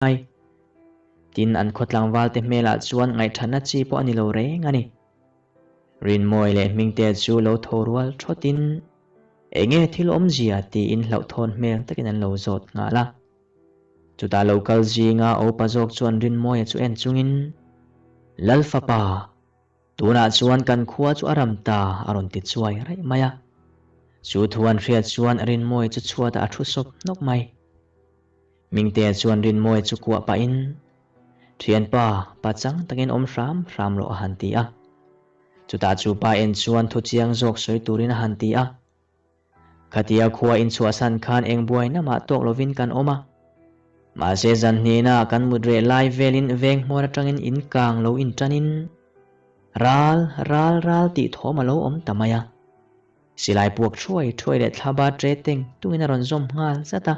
Mai. Tin, an khaw tlangvalte hmelah chuan ngaihthatna chi pawh a ni lo reng a ni. Rinmawi leh Hmingtea chu lo tho rual thawtin, Enge thil awmzia? tiin hlauhthawn hmel takin an lo zawt nghal a. Chutah lo kal zinga Opa zawk chuan Rinmawia chu en chungin, Lalfapa! Tunah chuan kan khua chu a ram ta, a rawn ti chuai raih mai a. Chu thu an hriat chuan Rinmawia chu chhuatah a thu sawp hnawk mai. Mingtea chuan Rinmawia chu kuah pahin, Thianpa, pa chang takin awm hram hram rawh a han ti a. Chutah chu pa en chuan thu chiang zawk sawi turin a han ti a. Khatia khua inchhuahsan khan eng buaina mah tawk lovin kan awm a. Mahse zan hnena kan mut reh lai velin veng hmuar atangin in kang lo intanin ral, ral, ral tih thawm a lo awm ta mai a. Silai puak thuai thuai leh thlaba tre teng tungin a rawn zawm nghal zat a.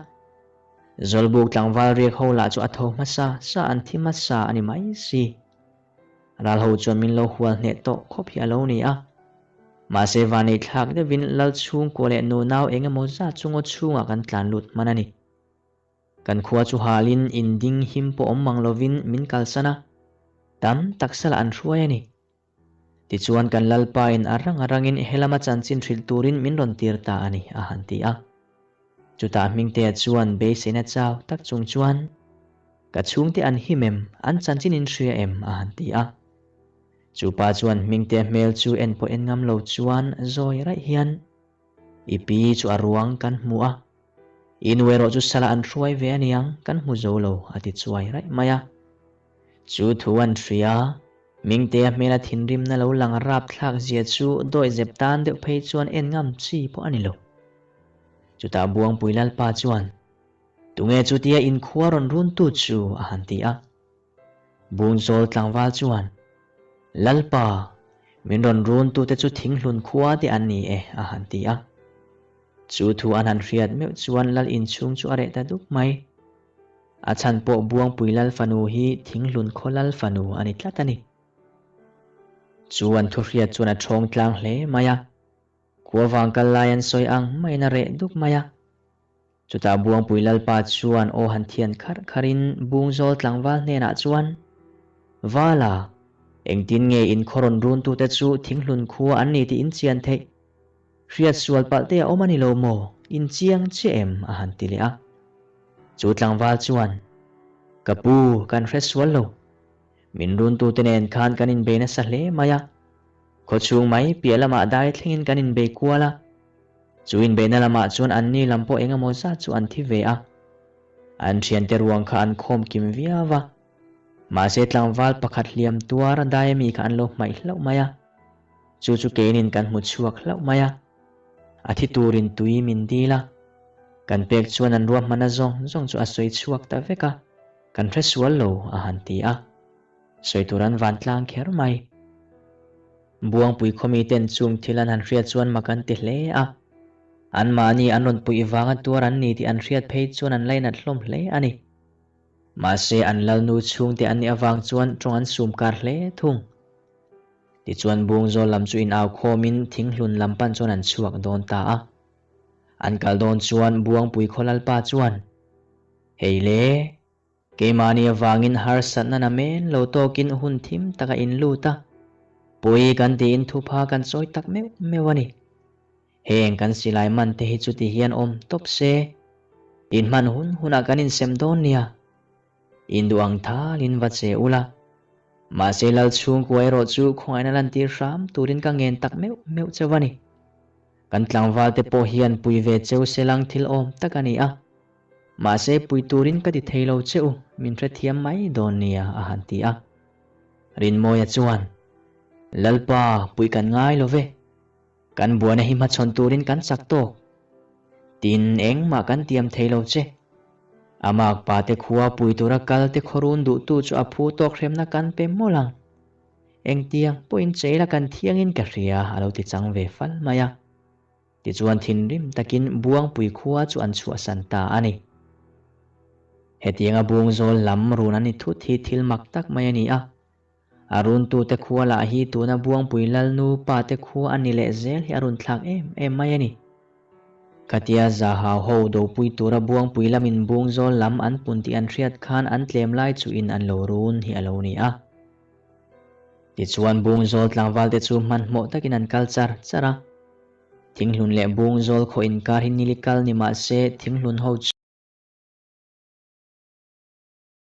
Zawlbuk tlangval riak ho lah chu a tho hmasa sa an thi hmasa a ni mai si. Ral ho chuan min lo hual hneh tawh khawp hi a lo ni a. Mahse vanei thlak deuhin lal chhungkua leh nunau eng emaw zat chu ngaw chhungah kan tlan lut hman a ni. Kan khua chu halin inding him pawh awm mang lovin min kalsan a, tam tak salah an hruai a ni. Tichuan kan Lalpain a rang a rangin helama chanchin hrilh turin min rawn tir ta a ni, a han ti a. Chutah Hmingtea chuan beiseina chau tak chung chuan, Ka chhungte an him em? An chanchin in hria em? a han ti a. Chu pa chuan Hmingtea hmel chu en pawh en ngam lo chuan zawi raih hian, I pi chu a ruang kan hmu a, i nu erawh chu salah an hruai ve a niang, kan hmu zo lo, a ti chuai raih mai a. Chu thu an hria, Mingtea hmela thinrimna lo lang rapthlak zia chu dawi zep tan deuh phei chuan en ngam chi pawh a ni lo. Chutah Buangpui Lalpa chuan, Tunge chutia inkhua rawn runtu chu? a han ti a. Bungzawl tlangval chuan, Lalpa, min rawn runtute chu thinghlun khua te an ni e, a han ti a. Chu thu an han hriat meuh chuan Lal inchhung chu a reh ta dup mai. A chhan pawh Buangpui Lal fanu hi Thinghlun khaw Lal fanu a ni tlat a ni. Chu an thuhriat chuan a ṭhawng tlang hle mai a, khua vang kal lai an sawi ang maiin a reh duk mai a. Chutah Buangpui Lalpa chuan aw han thian kharh kharhin Bungzawl tlangval hnenah chuan, Vala, engtin nge in khaw rawn runtute chu Thinghlun khua an ni tih in chian theih? Hriat sual palh te a awm a ni lo maw? In chiang chiah em? a han ti leh a. Chu tlangval chuan, Ka pu, kan hre sual lo. Min runtute nen khan kan inbei nasa hle mai a. Khawchhung mai piah lamah dai thlengin kan inbei kual a. Chu inbeihna lamah chuan anni lam pawh eng emaw zat chu an thi ve a. An thiante ruang kha an khawm kim viau a. Mahse tlangval pakhat hliam tuar a dai ami kha an lo hmaih hlauh mai a. Chu chu keinin kan hmu chhuak hlauh mai a. A thi turin tui min dil a. Kan pek chuan an ruahmana zawng zawng chu a sawi chhuak ta vek a. Kan hre sual lo, a han ti a. Sawi tur an van tlang kher mai. Buangpui khawmi ten chung thil an han hriat chuan mak an ti hle a. Anmahni an rawn puih vanga tuar an ni tih an hriat phei chuan an lainat hlawm hle a ni. Mahse an lalnu chhungte an nih avang chuan tawng an sum kar hle thung. Tichuan Bungzawl lam chu inau khawmin Thinghlun lam pan chuan an chhuak dawn ta a. An kal dawn chuan Buangpui khaw lalpa chuan, Hei le, keimahni avangin harsatna na men lo tawkin hun thim taka in lut a, pui kan tiin thupha kan chawi tak meuh meuh a ni. Heng kan silai man te hi chuti hian awm tawp se, inhman hun hunah kan insem dawn nia. Induh ang thalin va che ula. Mahse lal chhungkua erawh chu khawngaihna lantir hram turin ka ngen tak meuh meuh cheu a ni. Kan tlangval te pawh hian pui ve cheu se lang thil awm tak a ni a. Mahse pui turin ka ti thei lo che u, min hrethiam mai dawn nia a han ti a. Rinmawia chuan, Lalpa, pui kan ngai lo ve. Kan buaina hi hmachhawn turin kan chak tawk. Tin, engmah kan tiam thei lo che. A makpa te khua pui tura kal te khawrun duhtu chu a phu tawk hremna kan pe mawlh ang. Engtiang pawhin cheila kan thiangin ka hria a lo ti chang ve fal mai a. Tichuan thinrim takin Buangpui khua chu an chhuahsan ta a ni. Hetianga Bungzawl lam run an ni thut hi thil mak tak mai a ni a. A runtute khua lah hi tuna Buangpui Lalnu pa te khua a ni leh zel hi a run thlak em em mai a ni. Khatia Zahau ho dopui tura Buangpui lamin Bungzawl lam an pun tih an hriat khan an tlem lai chuhin an lo run hi a lo ni a. Tichuan Bungzawl tlangvalte chu hmanhmawh takin an kal char char a. Thinghlun leh Bungzawl khaw inkar hi nili kal ni mah se Thinghlun ho chu.